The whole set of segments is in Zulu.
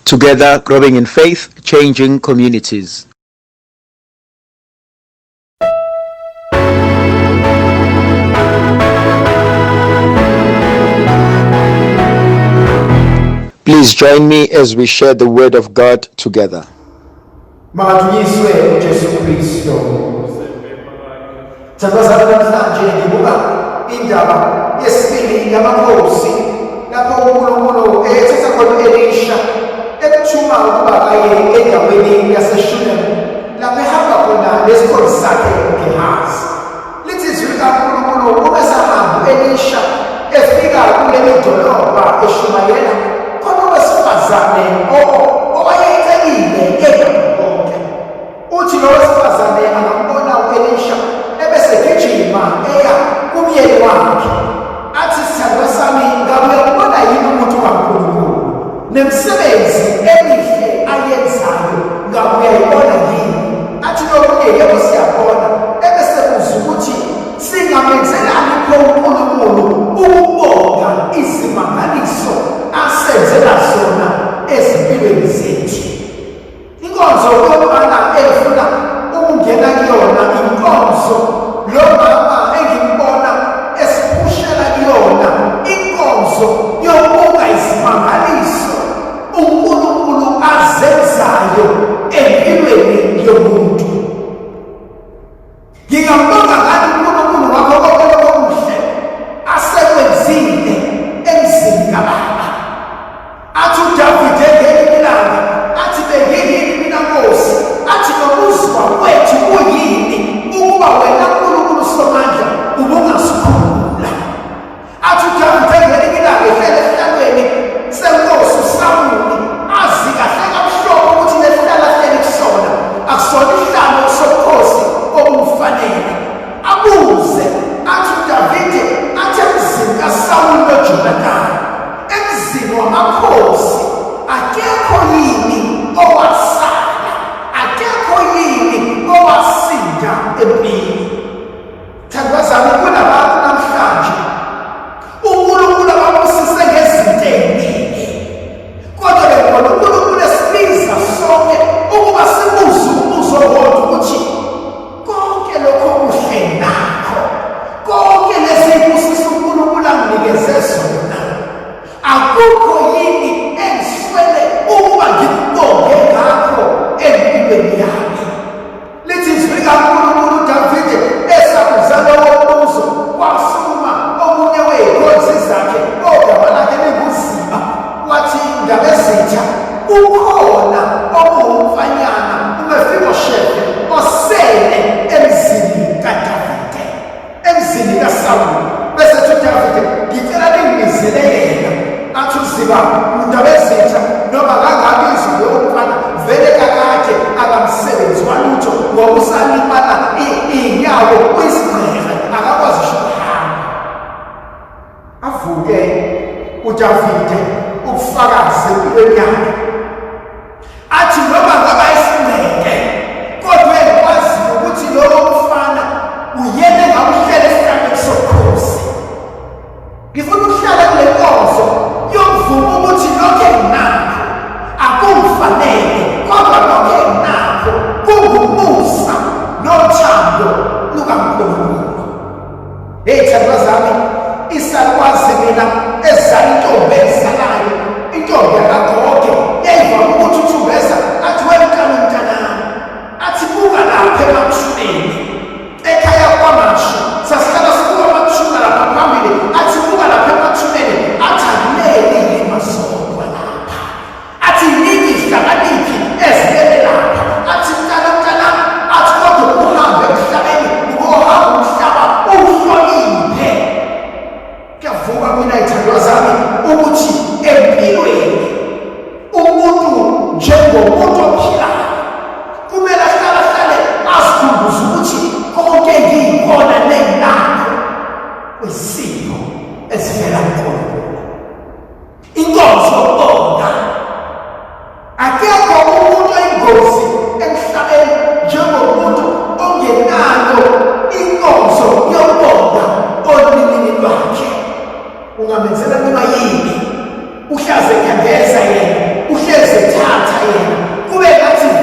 Together, growing in faith, changing communities. Please join me as we share the word of God together. Makadunyiswe uJesu Kristu. Thandwa zami namhlanje ngibuka indaba yesibili yamakhosi lapho uNkulunkulu ethetha khona u-Elisha emthuma ukuba aye endaweni yaseShunem lapho ehamba khona nesikhonzi sakhe uGehazi. Lithi izwi likaNkulunkulu uma esahamba u-Elisha efika kuleli dolobha eshumayela khona owesifazane owayecebile enakho konke. Uthi lo wesifazane angambona u-Elisha ebese gijima eya kumyeni wakhe athi sithandwa sami ngabe uyakubona yini umuntu kaNkulunkulu nemisebenzi emihle ayenzayo ngabe uyayibona yini athi lokunye yebo siyabona ebese kuza ukuthi singamenzelani pho uNkulunkulu ukubonga izimangaliso asenzela zona ezimpilweni zethu. Inkonzo yokuqala engifuna ukungena kuyona inkonzo lo mama engimbona esiphushela kuyona inkonzo yokubuka izimangaliso uNkulunkulu azenzayo empilweni yomuntu. Ngingambonga ngani uNkulunkulu ngakho konke lokho okuhle asekwenzile emzini kababa. Athi uDavide ngelinye ilanga, athi bengiyini mina Nkosi, athi nokuzwa kwethu kuyini ukuba wena Nkulunkulu Somandla ubungasikhumbula. Athi uDavide ngelinye ilanga ehlele esihlalweni senkosi uSawuli azi kahle kamhlophe ukuthi lesihlalo ahleli kusona akusona isihlalo sobukhosi obumfanele. Abuze athi uDavide athi emzini kaSawuli noJonathani emzini wamakhosi akekho yini owasala akekho yini owasinda empini. Thandwa zami kunabantu namhlanje uNkulunkulu ababusise ngezinto eziningi kodwa ke khona uNkulunkulu esibiza sonke ukuba sibuze umbuzo owodwa ukuthi konke lokho okuhle nakho konke lezi busiso uNkulunkulu anginikeze zona akukho yini engiswele ukuba ngikubonge ngakho empilweni yami. Lithi izwi likaNkulunkulu uDavide esabuza lowo mbuzo kwasukuma omunye wey'khonzi zakhe ogama lakhe linguZiba wathi Ndabezitha ukhona okuwumfanyana uMefiboshefe osele emzini kaDavide emzini kaSawuli bese ethi uDavide ngicela ningibizele yena athi uZiba uNdabezitha noma kangabizwa lowo mfana vele kakade akamsebenzi walutho ngoba usalimala iy'nyawo uyisigqirha akakwazi sho ukuhamba avuke uDavide ubufakazi empilweni yakhe athi noma ngaba isineke kodwa engikwaziyo ukuthi lowo mfana uyena engamhlela esihlalweni sobukhosi ngifuna ukuhlala kule nkonzo yokuvuma ukuthi lokho enginakho akungifanele kodwa lokho enginakho kungumusa nothando lukaNkulunkulu. Hey thandwa zami isakwazi mina ezala intombi ezalayo intombi yakagogo yayivama ukuthi uthumbeza athi wemntana mntanami athi buka lapha emathuneni ekhaya kwamashu sasihlala sibuka amathuna lapha phambili athi buka lapha emathuneni athi akuleli limazodwa lapha athi yini ihlakaniphi ezilele lapha athi mntana mntanami athi kodwa uhambe emhlabeni ubohamba umhlaba uhloniphe kuyavuka mina ithandwa zami ukuthi empilweni.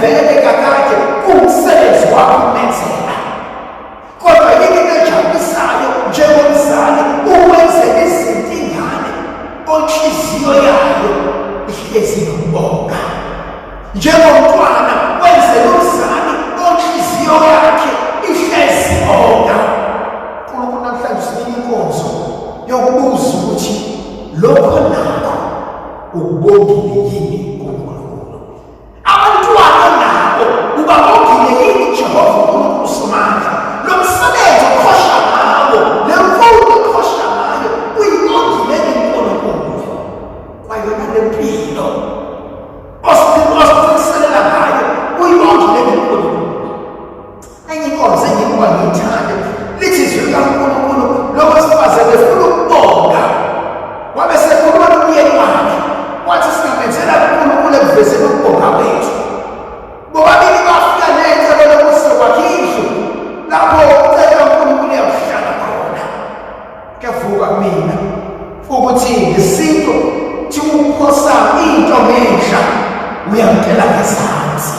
Vele kakade kuwumsebenzi wakho ukumenzela, kodwa yini into ejabulisayo njengomzali ukwenzela izinto ingane onhliziyo yayo ihlezi nokubonga, njengomntwana wenzela umzali onhliziyo yakhe ihlezi bonga. uNkulunkulu namhlanje usinika inkonzo yokubuza ukuthi lokho nakho ukubongile yini kuNkulunkulu. Abantwana nabo ubabongile yini Jehova uNkulunkulu Somandla? Lo msebenzi oqhosha ngawo, le mfundo oqhosha ngayo, uyibongile yini uNkulunkulu? Kwayona le mpilo osiqinisela ngayo, uyibongile yini uNkulunkulu? Enye inkonzo engikuba ngiyithande lithi izwi likaNkulunkulu lo wesifazane efuna ukubonga wabe sekhuluma nomyeni wakhe, wathi singamenzela uNkulunkulu ekuvezeni ukubonga kwethu. Bobabili bafika necebo lokuthi sokwakha indlu lapho ucela uNkulunkulu uyakuhlala khona. Kuyavuka kumina ukuthi ngesintu thi uphosa into ngenhla uyamkela ngezansi,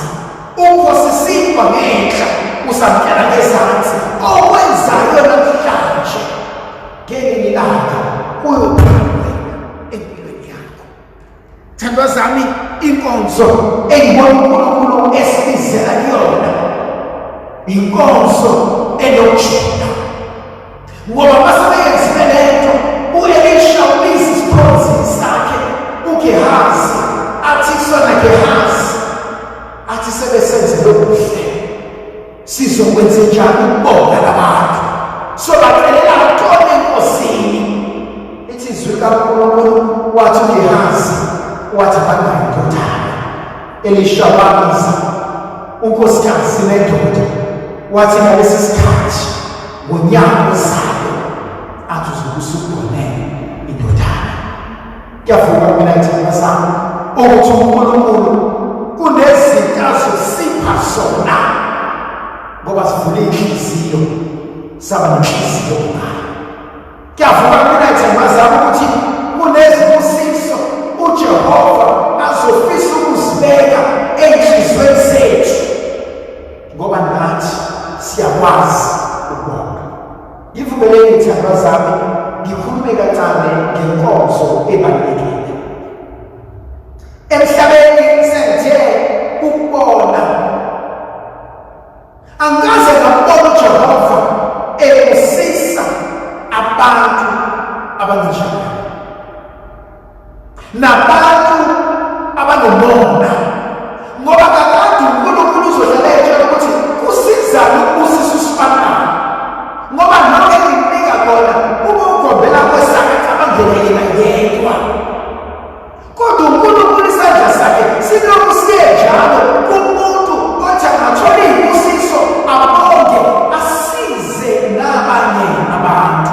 uphosa isinkwa ngenhla usamkela ngezansi. Okwenzayo namhlanje ngelinye ilanga kuyoqala empilweni yakho. Thandwa zami, inkonzo engibona uNkulunkulu esibizela kuyona inkonzo enokujula, ngoba masebeyenzile lento u-Elisha ubiza isikhonzi sakhe uGehazi, athi kusona Gehazi, athi sebesenzele okuhle, sizokwenze njani ukubonga labantu, sobacelela ntoni enkosini? Ithi izwi likaNkulunkulu, wathi uGehazi, wathi abanayo indodana. Elisha wabiza unkosikazi nendoda, wathi ngalesi sikhathi ngonyaka ozayo athi uzobe usugone indodana. Kuyavuka mina ithemba sami ukuthi uNkulunkulu kunezinto azosipha zona ngoba sivule inhliziyo saba nenhliziyo ngayo. Kuyavuka mina ithemba zami ukuthi kunezibusiso uJehova azofisa ukuzibeka enhliziyweni zethu ngoba nathi siyakwazi ukubonga. Ngivumeleni ithemba zami ngikhulume kancane ngenkonzo ebalulekile. Emhlabeni sengithe ukubona, angikaze ngambona uJehova ebusisa abantu abanjalo nabantu abanomona, ngoba kakade uNkulunkulu uzohlala etshela ukuthi kusizani ukubusisa usifanana, ngoba noma engikunika kona uma ugombela kwesakhe cabangele yena yedwa. Kodwa uNkulunkulu isandla sakhe silokhu siye njalo kumuntu othi angathola iy'busiso abonge asize nabanye abantu.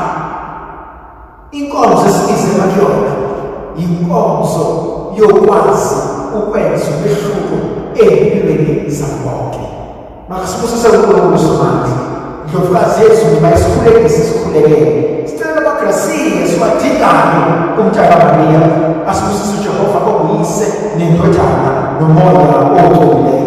Inkonzo esibizelwa kuyona yinkonzo yokwazi ukwenza umehluko ey'mpilweni zabo bonke. Makasibusise uNkulunkulu Somandla. Ndlovukazi yezulu mayisikhulekise sikhulekele. Sicela amagrasiya siwadingayo kumntaka Maria. Asibusise uJehova onguyise nendodana nomoya ocwebileyo.